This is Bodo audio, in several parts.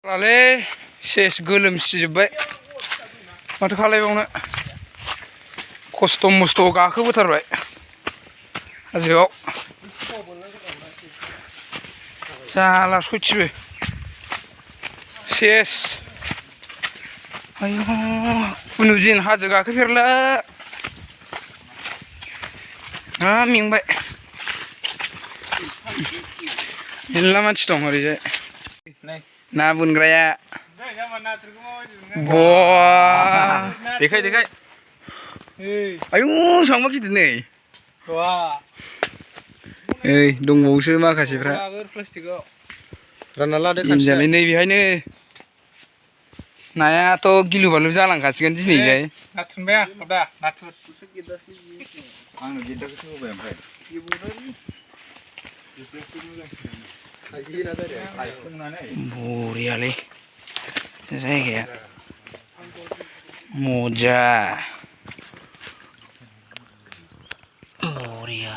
Lalu ses gelum sijibbaय माथो खालायबावनो खस्थ' मस्थ' गाखोबोथारबाय हाजोआव जाला सयथिबो सेस आयु खुनुजिन हाजो गाखोफेरला मेंबाय मेरला मानसि दं ओरैजाय ना बोनग्राया देखाय देखाय आयु सांबा गिदिर नै ओइ दंबावोसो माखासेफ्रा रानना लादो इन्जालै नै बेहायनो नायाथ' गिलु बालु जालांखासिगोन दिनैहाय नाथुरबाय आदा नाथुर आंनो गिदाखौसो होबाय ओमफ्राय बरियालै जायगाया मजा बरिया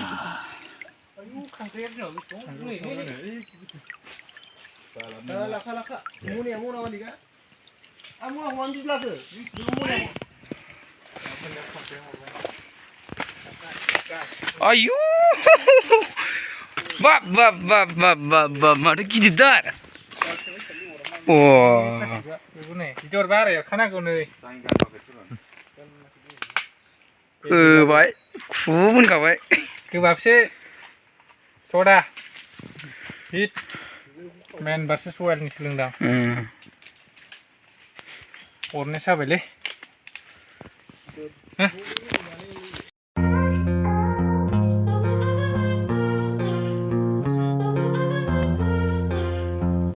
आयु बाब बाब बाब बाब बाब बाब माथो गिदिरथार होबाय खुब होनखाबाय गोबाबसो सदा हिट मेन भार्सेस वाइल्डनि सोलोंदां अरनो जाबायलै